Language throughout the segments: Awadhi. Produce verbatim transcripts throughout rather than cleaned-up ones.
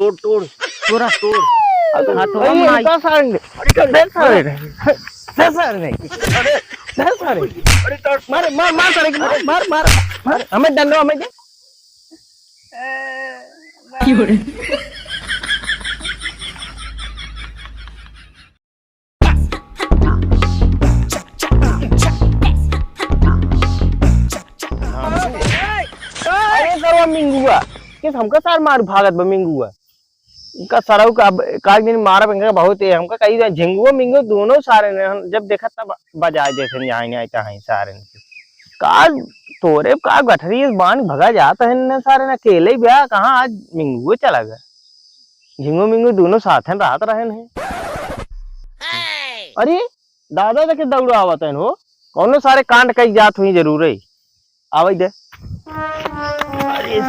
तोड़, तोड़। तोरा। तोड़। अब हाथवा अरे, माई। का सारे ने? अरे, दे सारे ने। दे सारे ने। अरे, दे सारे। अरे, तोड़। मार, मार, मार सारे के, मार, मार, मार, मार। हमें डंडो, हमें दे। अरे सरवा मिंगुआ, किस हमका सार मार भागत बा मिंगुआ। इनका सरऊ का अब का दिन मारब इनका बहुत है, हमका कही जाए झिंगुआ मिंगुआ दोनों सारे ने हम जब देखत तब बजाए देते हैं, यहाँ नहीं आए, कहाँ सारे ने। का तोरे का गठरी इस बांध भगा जात है इनने सारे ने, अकेले ही ब्याह कहाँ आज मिंगुआ चला गया। झिंगू मिंगू दोनों साथन रहत रहन है। अरे दादा देखे दौड़ आवत हन हो, कौनो सारे कांड कई जात हुई जरूर है। आवै दे। अरे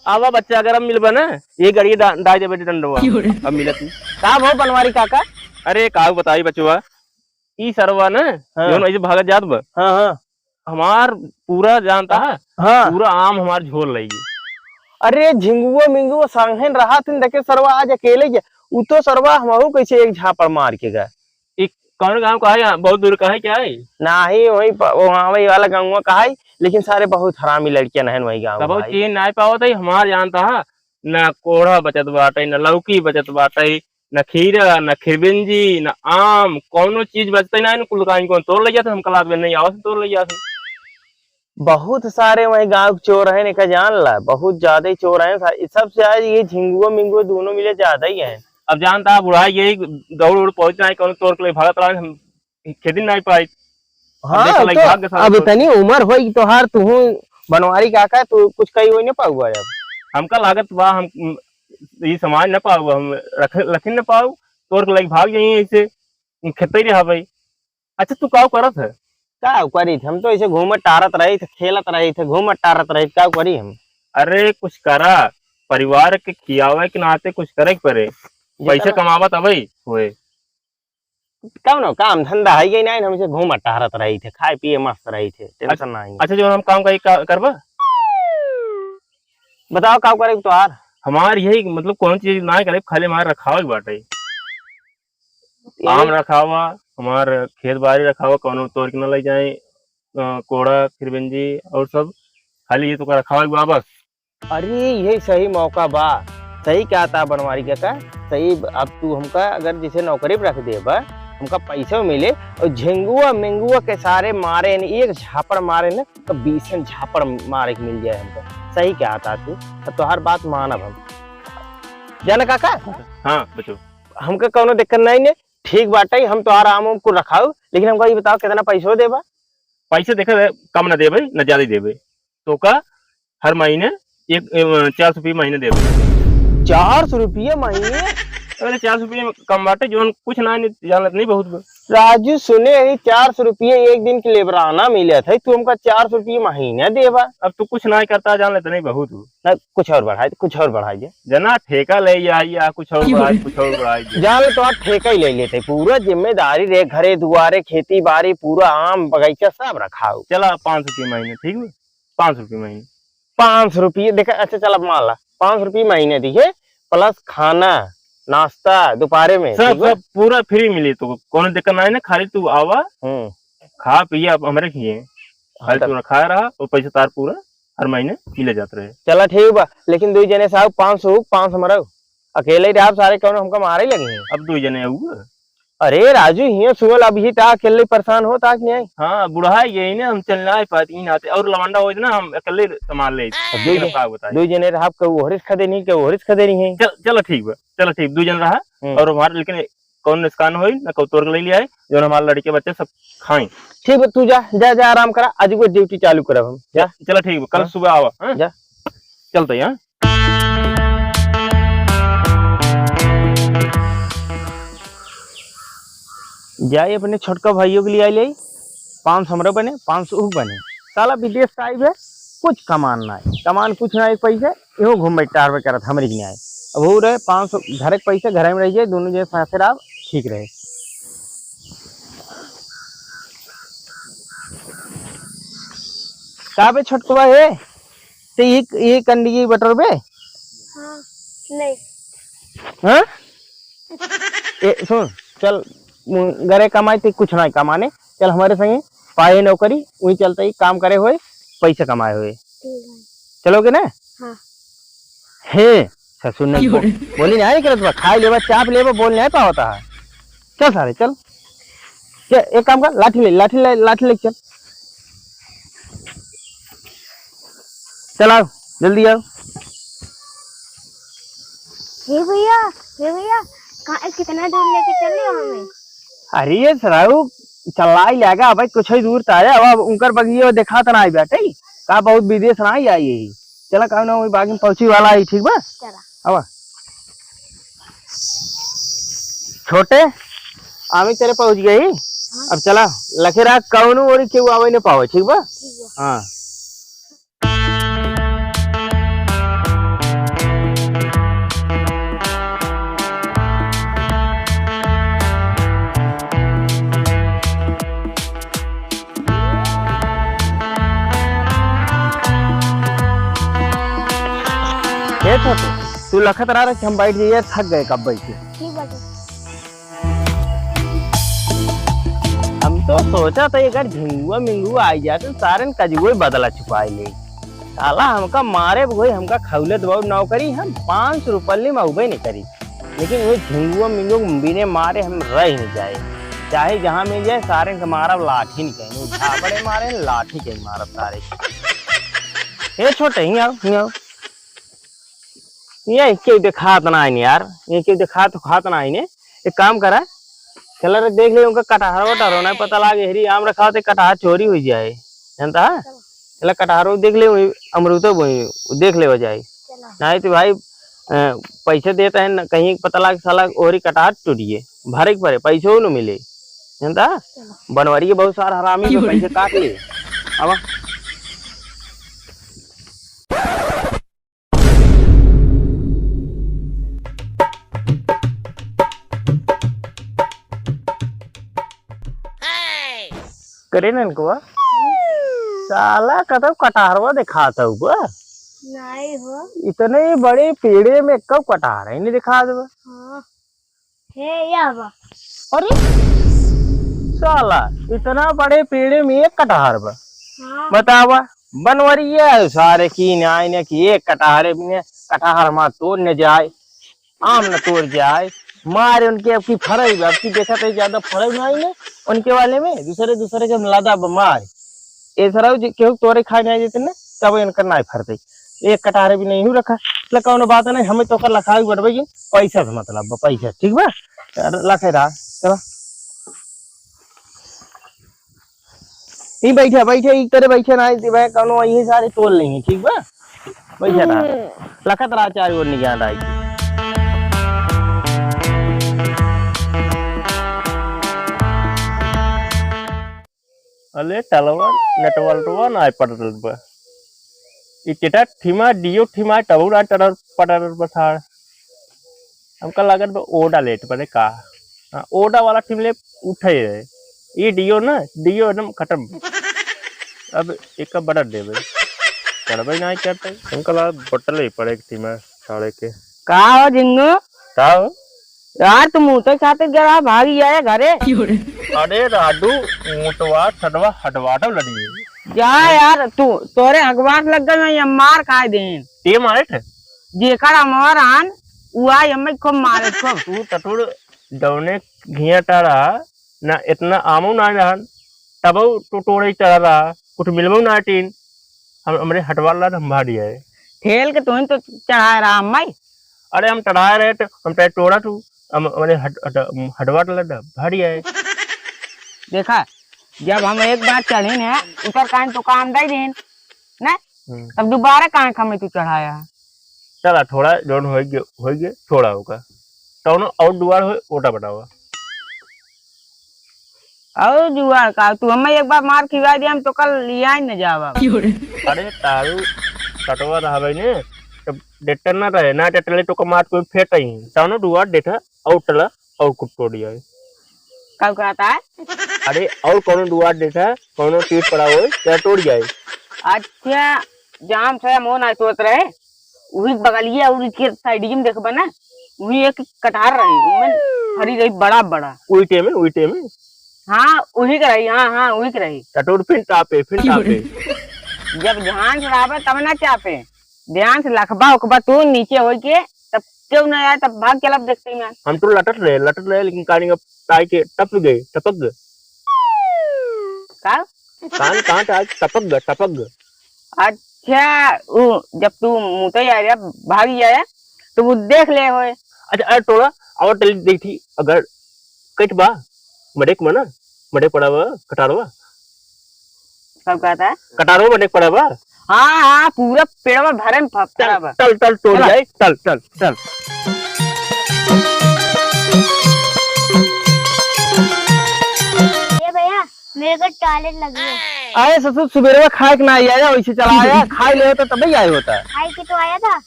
आवा बच्चा, अगर अब मिलबा ना, ये गड़िए डा-, डाल दे बेटे डंडवा। अब मिलत नहीं। का भो बनवारी काका? अरे का बताई बचवा, ई सरवा ना, हाँ। जौन ऐसे भागत जात बा। हाँ, हाँ। हमार पूरा जानता है, हाँ। पूरा आम हमार झोल लई। अरे झिंगुआ मिंगुआ सांगेन रहा थिन, देखे सरवा आज अकेले जे, उ तो सरवा हमहू कैसे एक झापड़ मार के गए। ई कौन गाँव का है? बहुत दूर का है क्या है? नाही, वही प-, वहाँ वही वाला गाँव का है, लेकिन सारे बहुत हरामी लड़कियां हैं वही गाँव तब का है। चीन नहीं पावत है, हमार जानता है, ना कोढ़ा बचत बाटे, ना लौकी बचत बाटे, न खीरा, न खिरबिंजी, न आम, कौनो चीज बचते ना, कुल काइन कौन तोड़ ले जाते, हम कलात में नहीं आवत, तोड़ ले जाते। बहुत सारे वही गाँव के चोर हैं, एका जान ला, बहुत ज्यादा ही चोर हैं। सा-, सबसे आज ये झिंगुआ मिंगुआ दोनों मिले ज्यादा ही हैं। अब जानता है, बुढ़ाई यही दौड़ उड़ पहुंच जाए, कौनो तोड़ के ले भागत रहे, हम खेती नहीं पाई। अब हाँ, देखो, लाइक, तो भाग के साथ अब तो इतनी उम्र होई तोहार, तुहू बनवारी काका, तू कुछ कही होई ना पाउबा अब। हमका लागत बा, हम, ई समाज न पाउबा, हम रख, रखिन न पाउ, तोर के लाइक भाग जाई ऐसे, खेते ही रहा भाई। अच्छा, तू काउ करत है? काउ करी थे? हम तो ऐसे घूमत टहरत रही थे, खेलत रही थे, घूमत टहरत रही थे, काउ करी हम? अरे, कुछ करा, परिवार के खियावे के नाते कुछ करे के पड़े, जितना पैसे कमावत अबे होए। कौनो काम धंधा है ही नहीं, हम ऐसे घूमत टहरत रही थे, खाए पिए मस्त रही थे, टेंशन नहीं। अच्छा, जो हम काम करी, का करबा? बताओ, का करे तोहार? हमार यही, मतलब, कौन चीज ना करे, खाली हमार रखावा ही बाटे। ये आम रखावा, हमार खेत बाड़ी रखावा, कौनो तोड़ के ना ले जाए, अ, कोड़ा, खिरबंजी और सब, खाली ये तो का रखावा ही बा बस। अरे, यही सही मौका बा। सही कहता बनवारी काका, सही। अब तू हमका अगर जैसे नौकरी पे रख देबा, हमका पैसो मिले और झिंगुआ मिंगुआ के सारे मारे न, एक झापड़ मारे न, तो बीसन झापड़ मारे के मिल जाए हमका। सही कहता तू, अब तोहार बात मानब हम। जाना काका? हाँ, बचो। हमका कौनो दिक्कत नहीं ने, ठीक बाटे, हम तोहार आम उम कुल रखाऊ, लेकिन हमका ये बताओ कितना पैसो देबा? पैसे देखे कम न देबे, न ज्यादा देबे। तो का हर महीने एक, ए, चार सौ रुपये महीने देबे। चार सौ रुपये महीने? अरे, चार सौ रुपये में कम बाटे, जोन कुछ ना, नहीं, जानत नहीं बहुत बा। राजू, सुने ही चार सौ रुपये एक दिन के लेबराना मिलत है, तू हमका चार सौ रुपये महीने देबा? अब तू कुछ ना करता, जान लेते नहीं बहुत हो। ना, कुछ और बढ़ाई, कुछ और बढ़ाई दे। जना ठेका ले या, या कुछ और बढ़ाई, कुछ और बढ़ाई दे। जान ले तो आप ठेका ही ले लेते, पूरा जिम्मेदारी रे, घरे दुआरे, खेती बाड़ी, पूरा आम बगीचा सब रखाऊ। चला, पाँच सौ रुपये महीने, ठीक बा? पाँच सौ रुपये महीने। पाँच सौ रुपये, देखा, अच्छा, चल, अब मान ला, पाँच सौ रुपये महीने दिए, plus खाना, नाश्ता दोपहरे में, सब, ठीक बा? सब पूरा free मिली तो, कोनो दिक्कत ना है ना, खाली तू आवा, हम्म। खा पिया, अब हमरे खिए, हाँ, खाली तब तू खा रहा और पैसा तार पूरा हर महीने मिले जात रहे। चला, ठीक बा, लेकिन दो जने से आओ, पाँच सौ, पाँच सौ मराओ, अकेले ही रहब, सारे कौन हमका मारे लगे हैं। अब दो जने आऊ। अरे राजू, हियाँ सुअल अभी ता अकेले परेशान हो ता कि नहीं? हाँ, बुढ़ा गए ना, हम चल ना पात ई नाते, और लवंडा हो ना, हम अकेले संभाल ले। अब दो लेकिन अब जन, का बताए? दो जने रहब, केहू ओहरिस खदे नहीं, केहू ओहरिस खदे नहीं है। चल, चलो ठीक बा, चलो ठीक, दो जन रहा, हम्म। और हमारे लेकिन कौन नुकसान होई ना, कौन तोड़ के ले लिया है, जो हमारे लड़के बच्चे सब खाएं। ठीक बा, तू जा, जा, जा, आराम करा, आज को duty चालू करब हम, जा। चलो ठीक बा, कल हाँ। सुबह आवा, हाँ? जा। चलते हैं, हाँ? जाए अपने छोटका भाइयों के लिए आई ले, पाँच सौ हमरो बने, पाँच सौ ऊ बने। साला विदेश से आइबे, कुछ कमान ना है, कमान कुछ ना है, पैसे, इहो घूमबे टहरबे करत हमरी के नहीं आए। अब हो रहे पाँच सौ, घर के पैसे घर में रह जाए, दोनों जने साथे रह, ठीक रहे। का बे छोटकवा है? ते ये, ये कंडी बटर बे? हाँ। नहीं। हाँ? ए, सुन, चल, मु-, घरे कमाई ते कुछ ना कमाने, चल हमरे संगे, पाए नौकरी, वही चलते ही काम करे होए, पैसा कमाए होए। ठीक है। चलोगे ना? हाँ। हे, ससुर ने क्यों बो-, रे? बोली नहीं करत बा, खाई लेबा, चाप लेबा, बोल नहीं पावता है। चल सारे, चल। चल, एक काम कर, लाठी ले, लाठी ले, लाठी ले चल। चल आओ, जल्दी आओ। हे भैया, हे भैया, कहाँ, कितना दूर लेके चल रहे हो हमें? अरे ये सराऊ, चलाई लेगा, अब कुछ ही दूर तारे, अब, अब उनकर बगियो देखा तो ना आई बाटे, का बहुत विदेश ना आई आई है। चला, कहूँ ना, वही बाग में पहुँची वाला है, ठीक बा? चला। आवा। छोटे, आमी तेरे पहुँच गई। हाँ। अब चला, लखे रहा, कौनो ओरी केहू आवे न पावे, ठीक बा? ठीक बा। हाँ। ए छोटे, तू लखत रहा रे कि हम बैठ जाइए, थक गए कब बैठ के। ठीक बाटे। हम तो सोचा था अगर झिंगुआ मिंगुआ आई जाए तो सारन कजुए बदला छुपाई ले। साला हमका मारे भाई, हमका खौलत बहुत नौकरी, हम पाँच सौ रुपये में अउबे नहीं करी। लेकिन वो झिंगुआ मिंगुआ बिने मारे हम रह नहीं जाए, चाहे जहाँ मिल जाए, सारे के मारब लाठी नहीं कहीं, झापड़े मारे लाठी कहीं मारब सारे। ए छोटे, ही आओ, ही आओ। ये क्यों दिखात ना है यार, ये क्यों दिखात खात ना है। एक काम करा, चला रे देख ले उनका कटहर वटहर ना पता लागे, हेरी आम रखा होते कटहर चोरी हो जाए, जानता है? चला कटहरो देख ले, वही अमरूदो वही देख ले जाए। चला। नहीं तो भाई, अ, पैसे देते हैं न, कहीं पता लाग साला ओरी कटहर टूटिए, भरे के पड़े, पैसो न मिले, जानता? चला। बनवारी के बहुत सारा हरामी में पैसे काट लिए। अब करे ननकवा, साला कतौ कटहरवा देखात हौ बा। नहीं हो। इतने बड़े पेड़े में कौ कटहर है नहीं देखात बा। हाँ। हे, या बा। अरे साला, इतना बड़े पेड़े में एक कटहर बा। हाँ। बतावा, बनवरिया है सारे की नाई ने कि एक कटहरे में कटहर मा तोड़ न जाए। आम न तोड़ जाए, मारे उनके अब की फरई बा, अब की देखत है ज्यादा फरई ना आई ने, उनके वाले में दूसरे दूसरे के लदा बा मार। ए सरऊ जी, केहू तोरे खाए नहीं देते ना, तब इनकर नाई फरते। एक कटहरे भी नहीं हूँ रखा, ले कौनो बात नहीं, हमें तो कर लखाई बटबे की पैसा से मतलब बा, पैसा, ठीक बा? यार, लखे रहा, चला। ई बैठे, बैठे, ई तरे बैठे ना, ई भाई कौनो यही सारे तोल नहीं है, ठीक बा? बैठे रहा। हम्म। लखत रहा चार ओर निगाह डाल के। अले टलवा, नेटवलटवा ना पटल बा। ई टेटा ठिमा, डियो ठिमा, टबू ना टटर पटर बसाड़। हमका लागत बा ओडा लेट पड़े का। हाँ, ओडा वाला टीम ले उठे रहे। ये डियो ना, डियो एकदम खत्म। अब एक बड़ा देवे। करबे ना करते। हमका लागत बटले पड़े एक टीम है साले के। का हो झिंगू? का हो? यार, तुम मुँह तो खाते जरा भागी आए घरे। अरे राडू, मुतवा सटवा हटवा तो लड़ी। जा यार, तू, तोरे अखबार लग गए, मैं ये मार खाए देन। ये मारे थे? जेकर अमर आन, उ आई हमें खूब मारे, खूब। तू टटुर जौने घिया टारा, ना इतना आमो ना रहन, तबो तो तोड़े चढ़ा रहा, कुछ मिलबो ना टीन। हम, हमरे हटवा ला हम भारी है। ठेल के तुहिन तो चढ़ाए रहा हमें। अरे हम चढ़ाए रहे तो हम चाहे तोड़ा तू, हम, हमरे हट, हट, हटवा ला भारी है। देखा, जब हम एक बार चढ़ीन है, उतर कान तो काम दे दीन, ना? हम्म। तब दोबारा काहे का हमें तू चढ़ाया है? चला, थोड़ा जौन होई गे, होई गे, थोड़ा होगा। कौनो और दुआर होए, ओटा बनावा। और जुआर का, तू हमें एक बार मार खिवा दे, हम तो कल लिया ही न जावा। अरे तारू, कटवा रहबे ने, तो डेटर ना रहे, ना डेटर ले तो कमात कोई फेट ही। कौनो दुआर डेटा, और टला, और कुछ तोड़ दिया है। का कहता है? अरे, और कौनो दुआर देखा, कौनो चीज पड़ा होए, या तोड़ जाए। अच्छा, जाम से हम ना सोच रहे। वही बगलिया और के साइड में देखबा ना, वही एक कटहर रही, उनमें फरी रही बड़ा बड़ा। उइटे में, उइटे में। हाँ, वही के रही, हाँ, हाँ, वही के रही। टटोर फिन टापे, फिन टापे। जब ध्यान से रहबे तब ना चापे, ध्यान से लखबा उखबा तू नीचे होई के, तब केहू ना आए, तब भाग चलब देखते ही में। हम तो लटत रहे, लटत रहे, लेकिन कानी का ताई के टप गए, टपक गए। का? कान काट आज टपक गए, टपक गए। अच्छा, उ जब तू मुते आया, भाग आया, तो वो देख ले होए। अच्छा, अरे टोला, और टली देखी, अगर कट बा, मडेक मना, मडेक पड़ा बा, कटारवा। सब कहता है? कटारवा मडेक पड़ा बा। हाँ, हाँ, पूरा पेड़वा भरे में फपता बा। टल, टल, टोल चला। जाए, टल, टल, टल। ए भैया, मेरे को टॉयलेट लगी है। अरे ससुर, सुबेरवा खाए के ना आया, वैसे चला आया, खाए ले होता तबे आए होता। खाए के तो आया था।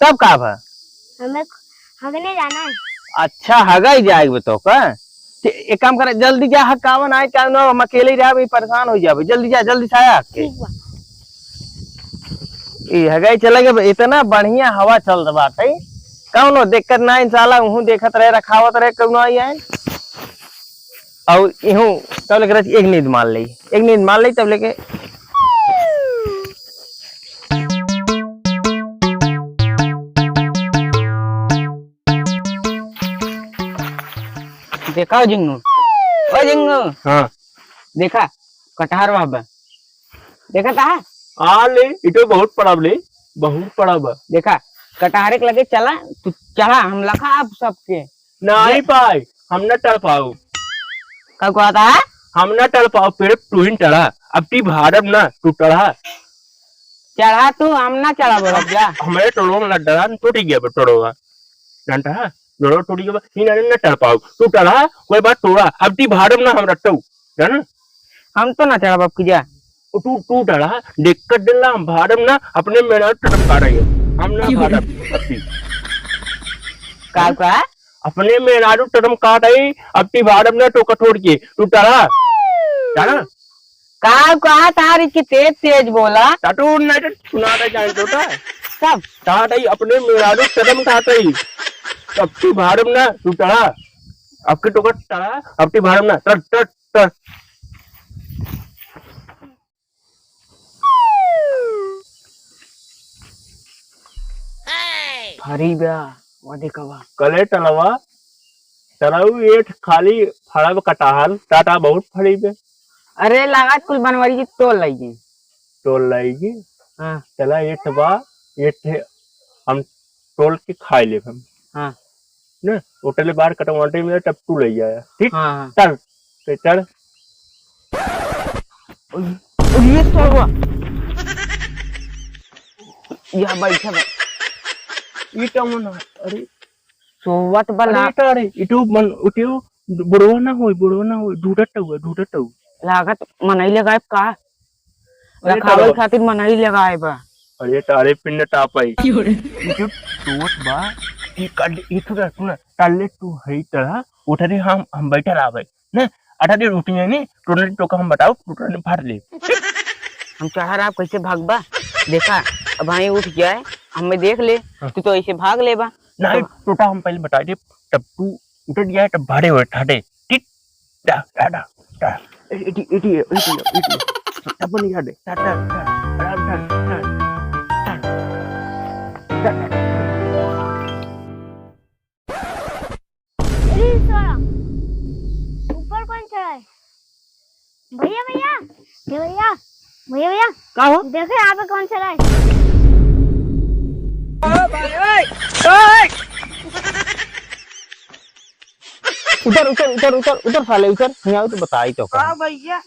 तब का भा? हमें हगने जाना है। अच्छा, हगाई जाए बा तो का? ते एक काम करे, जल्दी जा, हगावन आए, क्या ना, हम अकेले ही रहबे, परेशान हो जाबे। जल्दी जा, जल्दी से आया हग के। ठीक बा। ई हगाई चले गए, इतना बढ़िया हवा चलत बाटे, कौनो दिक्कत ना, इंशाल्लाह, उहू देखत रहे, रखावत रहे, कौनो आई आए। और इहू तब लेके रह, एक नींद मार ले, एक नींद मार ले तब लेके। देखा हो झिंगनू, ओ झिंगनू। हाँ। देखा, कटहर वहाँ बा। देखा ता? आ ले, इटो बहुत पड़ा ले, बहुत पड़ा बा। देखा, कटहरे के लगे चला, तू चढ़ा, हम लखा आप सबके। नहीं पाई, हम ना टल पाऊ। का कहता है? हम ना टल पाऊ, पेड़ तू ही टढ़ा। अब ती भारब ना, तू टढ़ा। चढ़ा तू, हम ना चढ़ा बोलब जा। हमरे टोड़वा में लग डरा, टूट गया बा टोड़वा। जानता है? टोड़वा टूट गया बा, ही ना, ना टल पाऊ। तू टढ़ा, कोई बात टोड़ा। अब ती भारब ना हम रट्टू, जाना? हम तो ना चढ़ब अब की जा। ओ तू, तू टढ़ा, दिक्कत दिला, हम भारब ना, अपने मेहरारू टटम काट रही है। हम ना भारब अब की। का, का? अपने मेहरारू टटम काट आई, अब ती भारब ना तो कठोर के, तू टढ़ा। टढ़ा? का, का तारी की तेज तेज बोला? टटू नहीं तो सुना दे जाए तो टा। सब। काट आई, अपने मेहरारू टटम काट आई। अब ती भारब ना, तू टढ़ा। अब की तो टढ़ा, अब ती भारब ना, टट, टट, टट। फरी बा, वो देखवा। कले टलवा, टलऊ एठ खाली फड़ब कटाहल, टाटा बहुत फड़ी बे। अरे, लागत कुल बनवरी की तोल लाइगी। तोल लाइगी? हाँ। चला, एठ बा, एठ हम तोल के खाई लेब हम। हाँ। ना, होटल बाहर कटवाटे में टपटू ले जाया, ठीक? हाँ, हाँ। चल, ते चल। और ये तो हुआ। यह बैठा बा। ई का मन है? अरे। सोवत बा अरे, ना। ई का रे? इटू मन, उठियो, बुढ़वा ना होई, बुढ़वा ना होई, ढूंढत हुआ, ढूंढत हुआ। लागत मनई लगाए का? अरे रखावे तारो। खातिर मनई लगाए बा। अरे तारे पिंड टाप आई। क्यों रे? ई जो टोट बा, ई कल, ई तो सुन, कल तू हई तरह, उठा दे हम, हम बैठा रहा भाई। ने, अठा दे रोटी है ने, टोटल टोका हम बताओ, टोटल फाड़ ले। हम चढ़ा रहा, कैसे भागबा? देखा, अब भाई उठ जाए, हमें देख ले, हाँ। तू तो ऐसे भाग लेबा। नहीं, तब टोटा हम पहले बता दे, तब तू उठ जाए, तब भाड़े हुए ठाडे। टिट, डा, डा, डा, डा। ए, इटी, इटी, इटी, इटी। तब नहीं ठाडे। टा, टा, टा, टा, टा, टा। अरे साला, ऊपर कौन चढ़ा है? भैया, भैया, ए भैया, भैया, भैया, का हो? देखो यहाँ पे कौन चढ़ा है। उतर, उतर, उतर, उतर, उतर साले, उतर। यहाँ तो बताई तो का। का भैया?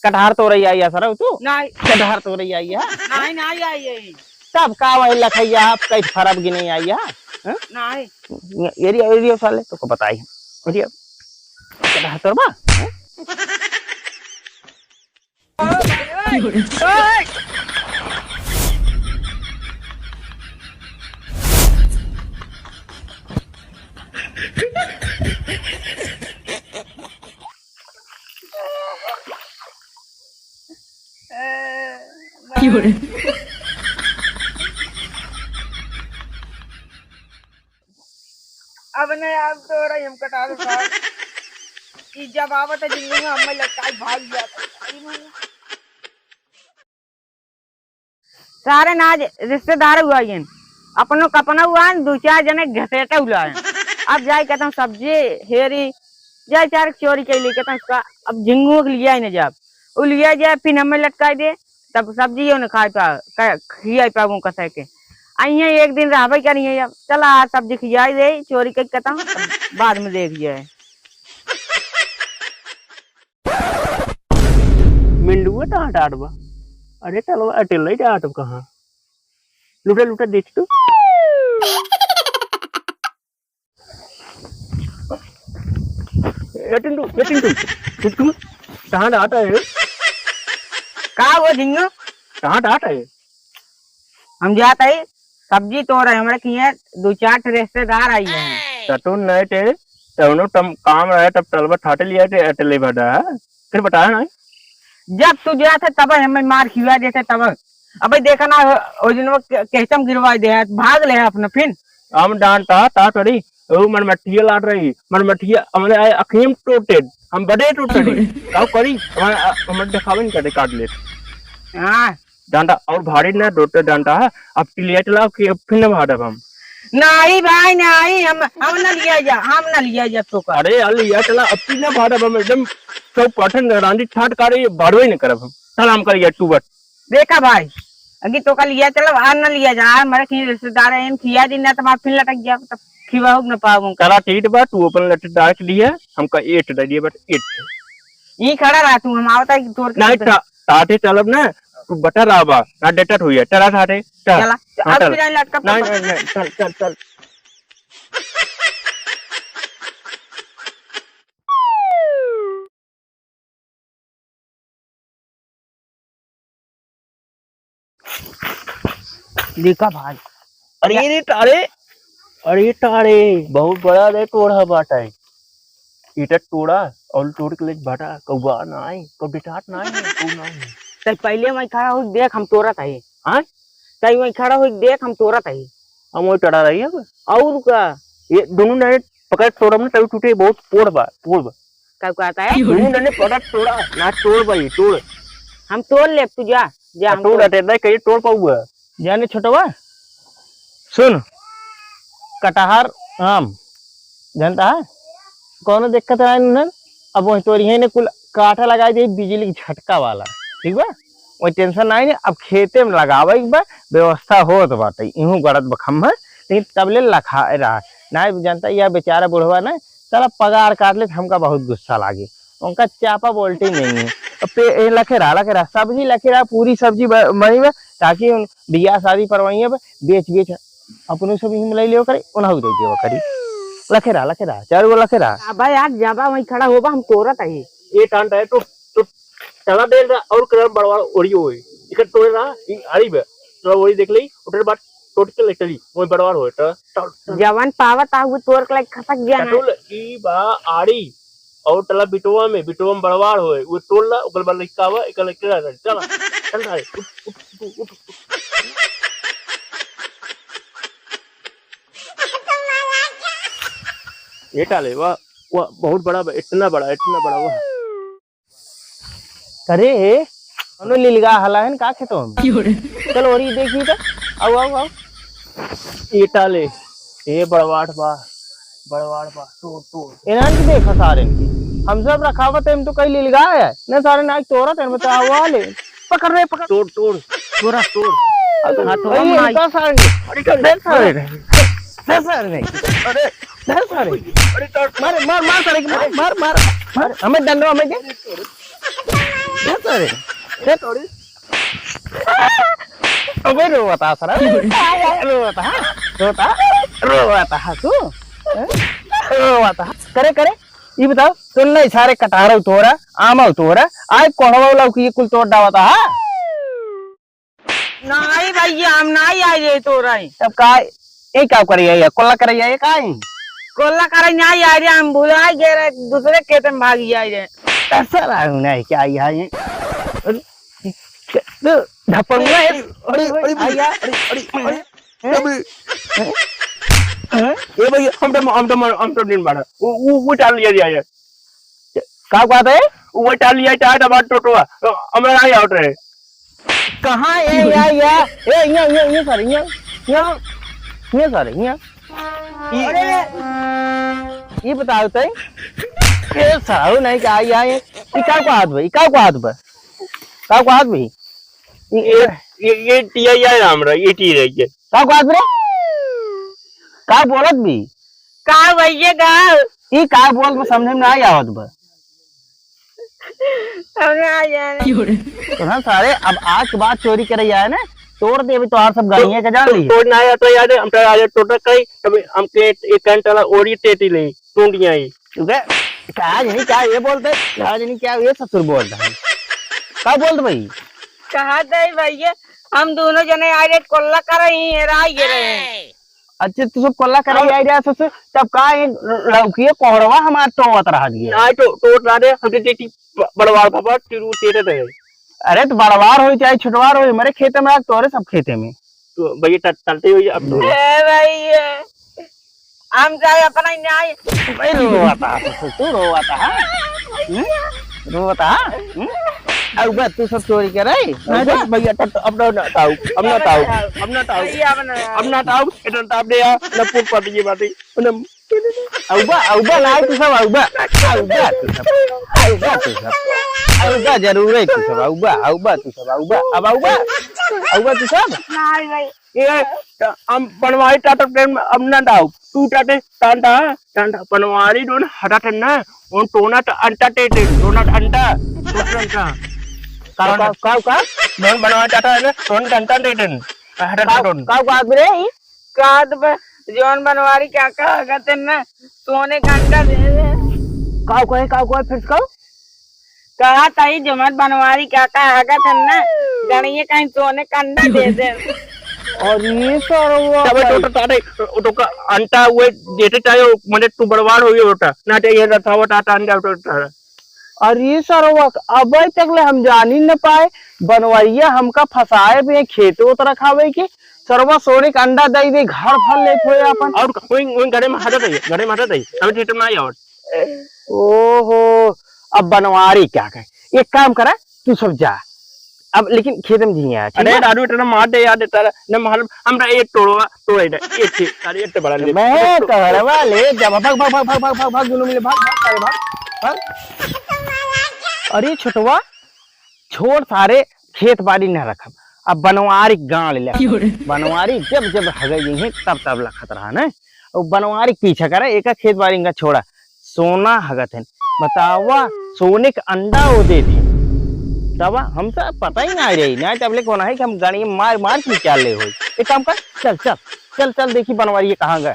कटहर तोड़े आई है सर तू? नहीं। कटहर तोड़े आई है? नहीं, नहीं आई है। तब का वही लखैया आप कई फरब गिने आई है? हैं? नहीं। एरिया, एरिया साले तो को बताई। एरिया। कटहर तोड़बा? हैं? अब नहीं, अब तो रही हम कटा दो साहब। ई जब आवत है जिंदगी में, हमें लटकाई भाग जाता है। सारे ना आज रिश्तेदार हुआ हैं, अपनो कपना हुआ है, दो चार जने घसेटे हुआ है। अब जाए कहता हूँ सब्जी हेरी, जाए चार चोरी के लिए कहता हूँ उसका, अब झिंगुआ के लिया ही ना जाब, वो लिया जाए फिर हमें लटकाई दे, तब सब्जी यो ना खाए पा, क-, खियाई पाऊँ कसे के। अइहे एक दिन रहबे करिए, अब चला आज सब्जी खियाई दे, चोरी के कहता हूँ, बाद में देख जाए। मिंडुआ कहाँ डाट बा? अरे टलवा अटेला ही डाट बा कहाँ? लुटा लुटा देख तो। ए टिंटू, ए टिंटू, टिंटू, कहाँ डाट है? का हुआ झिंगू? कहाँ डाट है? हम जात है सब्जी तोड़े, हमरे किहे दो चार ठे रिश्तेदार आई हैं। तटुन नहीं थे, तउनो तम काम रहे, तब टलवा ठाटे लिया थे, अटले भटा, फिर बताया नहीं। जब तू जात है तब हमें मार खिला देते तब। अबे देखा ना, ओ दिन वो के-, केचम गिरवा दे, भाग ले अपना फिन। हम डांटा, ता थोड़ी, ओ मरमठिया लाट रही, मरमठिया, हमने आए अखीम टूटे, हम बड़े टूटे, काउ करी, हमारे, हमारे दिखावे नहीं करते, काट ले। हाँ, डांडा और भारी ना, दो ठे डांडा है, अब टिलिया चलाओ कि अब फिर ना भाड़ब हम। नहीं भाई, नहीं, हम, हम ना लिया जा, हम ना लिया जा तो का। अरे, अरे, लिया चला, अब फिर ना भाड़ब हम, एकदम चौपटन रांडी ठाट का रही, भाड़वे नहीं करब हम। चल, हम करिए, तू बट। देखा भाई, अगी तो का लिया चला, आ ना लिया जा, हमारे कहीं रिश्तेदार हैं, हम खिया दी ना, तो हमारे फिर लटक गया, तब खिवाओ ना पाओ। चला, ठीक बा, तू अपन लट डाल के दिए, हमका एट दे दिए, बट एट। ई खड़ा रहा तू, हम आवता है कि तोर के नहीं, टा-, टाटे चलब ना, तू बटा रहा बा, ना डेटा हुई है, चला टाटे, चल। चला, हाँ, अब चल। फिर आई लटका नहीं, पकड़। नहीं, नहीं, चल, चल, चल। देखा भाई। अरे या- रे तारे, अरे तारे, बहुत बड़ा रे टोड़ा बाटा है। इटा टोड़ा और टोड़ के लेके बाटा, कौआ ना आए, कौ बिटाट ना आए, कौ ना आए। तै पहले वहीं खड़ा हो देख, हम तोड़त है। हाँ? तै वहीं खड़ा हो देख, हम तोड़त है। हम वही टड़ा रही है। और का? ये दोनों ने पकड़ तोड़ब ना, तभी टूटे, बहुत पोड़ बा, पोड़ बा। का कहता है? तू नने पड़ा तोड़ा, ना तोड़ भाई, तोड़। हम तोड़ लेब, तू जा, जा, आ, हम तोड़ तोड़। हटे, नहीं, कहीं तोड़ पाऊंगा। जाने छोटवा, सुन, कटहर आम, जानता है? कौनो दिक्कत ना है उन्हें। अब वही तोरी है ने कुल काटा लगाई दे बिजली के झटका वाला, ठीक बा? वही tension ना है, अब खेते में लगावे के बा, व्यवस्था होत बाटे, इहूँ गड़त बखम है, लेकिन तब ले लखा रहा। ना जानता, यह बेचारा बुढ़वा ना, साला पगार काट ले, हमका बहुत गुस्सा लागे। उनका चापा बोल्टी नहीं है। अब पे-, ए, लखे रहा, लखे रहा, सब्जी लखे रहा, पूरी सब्जी ब-, बनी बा, ताकि उन बियाह शादी परवाइए बा, बेच, बेच, अपनों से भी हम ले लियो करी, उन्हें भी दे दियो करी। लखे रहा, लखे रहा, चार गो लखे रहा। अबे यार, जाबा वहीं खड़ा होबा, हम तोरत है। ये टांट है तो, तो चला दे रहा और करम बड़वार ओरी होए। इकर तोरे रहा, ई आरी बे। तो ओरी देख ले, उठे बात टोट के ले चली, वही बड़वार होए, तो, तो, तो। जवन पावत आ, वो तोर के लायक खसक गया है। कटुल, ई बा आड़ी, और टला बिटवा में, बिटवा में बड़वार होए, वो तोड़ ला, ओकर बाद लइका आवा, एकर लइका आ जाए। चला, चल रहा है, उठ, उठ, उठ, उठ, उठ। ये टाले, वाह, वाह, बहुत बड़ा बा, इतना बड़ा, इतना बड़ा, वाह। अरे, कौनो लिलगा हला है न का खेतवा में? क्यों रे? चल, ओरी देखी तो। आओ, आओ, आओ। ईटा ले। ए बड़वाट बा, बड़वाट बा, तोड़, तोड़। इन्हन के देखा सारे इनके। हम सब रखावत है, हम तो कहीं लिलगा है। न सारे ना तोड़त है, बताओ वाले। पकड़ रे, पकड़। तोड़, तोड़। तोड़ा। तोड़। अरे, हाँ, तो अरे, हम ये आई। इनका सारे। अरे, चल। देख सारे। देख सारे। अरे। धर सारे। अरे, तोड़। मार, मार, मार सारे के, मार, मार, मार, मार। हमें डंडो, हमें दे। धर सारे। धर। अबे रोवत हा सारा। रोवत हा, रोवत हा, रोवत हा तू। हैं? रोवत हा। करे, करे, ई बताओ, तू नहीं सारे कटहर तोड़ा, आम तोड़ा, आए कोढ़वा लौकी कुल तोड़ डावत हा। नहीं भैया, हम नहीं आए रहे तो रहे। तब का, ये का करे ये? कोल्ला करे ये का है? कोल्ला करे नहीं आए रहे, हम भुला गए रहे, दूसरे खेत में भाग आए रहे। ऐसा रहू नहीं क्या ये? अरे, तो धपंगा है। अरे, अरे, अरे, आया। अरे, अरे, अरे, हैं? अरे। हैं? हैं? ए भैया, हम तो, हम तो, हम तो दिन बाड़ा। वो, वो, वो टाल लिया, लिया, लिया। का बात है? वो टाल लिया, टाल, टाल, टोटो। हमरा नहीं आवत रहे। कहाँ है या, या? ए, यहाँ, यहाँ, यहाँ सारे, यहाँ, यहाँ, यहाँ सारे, यहाँ। ई, अरे! ई बताओ तई, ए, साहू नहीं का, या, ये, ई का को हाथ बा? ई का को हाथ बा? का को हाथ बा? ई, ये, ये, ये टी आई आर हमरा, ये टी रही है। का को हाथ रे? का बोलत भी? का भैया का? ई का बोल में समझ में ना आवत बा। हमरा यार। तो ना सारे, अब आज के बाद चोरी करे आए ना, तोड़ देबे तोहार सब गाड़ियाँ के, जान ली। तोड़ ना आया तो यार, हम तो आज टोटा कई, तब हमके एक घंटा ला ओरी टेटी ले, टूंडिया ही। तू कह, का आज नहीं, क्या ये बोलते? आज नहीं, क्या ये ससुर बोलता है? का बोलते भाई? कहा दे भैया, हम दोनों जने आज कोल्ला कर रही हैं, राय गिरे हैं। अच्छा, तू सब कोल्ला करे और आई रहा ससुर, तब का ये लौकिए कोहरवा हमार टोवत रह गया? ना, टो-, टोवत ना रे, हमके टेटी ब-, बड़वार बाबा टिरू टेटे दे। अरे, तो बड़वार होई चाहे छुटवार होई, हमारे खेते में आग तोरे सब खेते में। तो भैया, ट-, टलते हुई अब तो। ए भैया, हम जाए अपना ही न्याय। भाई, रोवत हा ससुर, तू रोवत हा, हाँ? हम्म? रोवत हा, हाँ? हम्म? अउबा, तू सब चोरी करे? नहीं, अउबा? भैया, ट-, ट-, अब ना, ना ताऊ, अब ना ताऊ, अब ना ताऊ, भैया, अब ना। अब ना ताऊ, इतना ताप दे यार, ना पूर पड़ ये बात है, ना। अउबा, अउबा, ना तू सब, अउबा, अउबा तू सब, अउबा तू सब, अउबा जरूर है तू सब, अउबा, अउबा तू सब, अउबा, अब अउबा, अउबा तू सब। नहीं भाई। ये, हम बनवारी टाटा ट्रेन में अब ना दाऊ। तू टाटे, टांटा, टांटा, बनवारी डोन हटा टेन ना, उन टोना ट-, अंटा टे टेन, टोना ट-, अंटा, टोना अंटा। का, का, का, का? डोन बनवारी टाटा है ना, टोन ट-, अंटा टे टेन, हटा काउ, टेन। काउ बात रे? कात ब-, जौन बनवारी काका हगत है ना, सोने का अंडा दे दे। काउ कहे, काउ कहे, फिर से काउ? कहा ताई, जो मत बनवारी काका हगत है ना, गणिये कहीं सोने का अंडा दे दे। अरे सरवा तबे भाई। तो, तो, तो, तो का अंटा हुए देते चाहे, मने तू बड़वार हो गया बेटा, ना चाहिए रथावट आता अंडा उठा। अरे सरवा, अबे तक ले हम जानी न पाए, बनवरिया हमका फंसाए बे, खेत ओत रखावे के, सरवा सोने के अंडा दई दे, घर भर लेत होए आपन। और वही, वही घरे में हटत है, घरे में हटत है, अभी थिएटर में आई और। ओहो, अब बनवारी क्या कहे, एक काम करा, तू सब जा, अब लेकिन खेत में जी आया, ठीक अरे बा? दादू, इतना मार दे यार, इतना न मालूम, हमरा एक टोड़वा, टोड़े ना, एक थे, अरे एक तो बड़ा ले। मैं कहरवा ले, जब भाग, भाग, भाग, दोनों मिले, भाग, भाग, सारे भाग, भाग। अरे छोटवा, छोड़ सारे, खेत बाड़ी न रखब, अब बनवारी गाड़ ले। क्यों रे? बनवारी जब जब हगई है, तब तब लखत रहा न, और बनवारी के पीछा करे, एक खेत बाड़ी इनका छोड़ा। सोना हगत हन। बतावा, सोने के अंडा वो दे दे। तब हमसे पता ही ना रही, ना तब ले कौन है कि हम गाड़ी में मार, मार के निकाल ले होई। एक काम कर, चल, चल, चल, चल, देखी बनवारी ये कहाँ गए।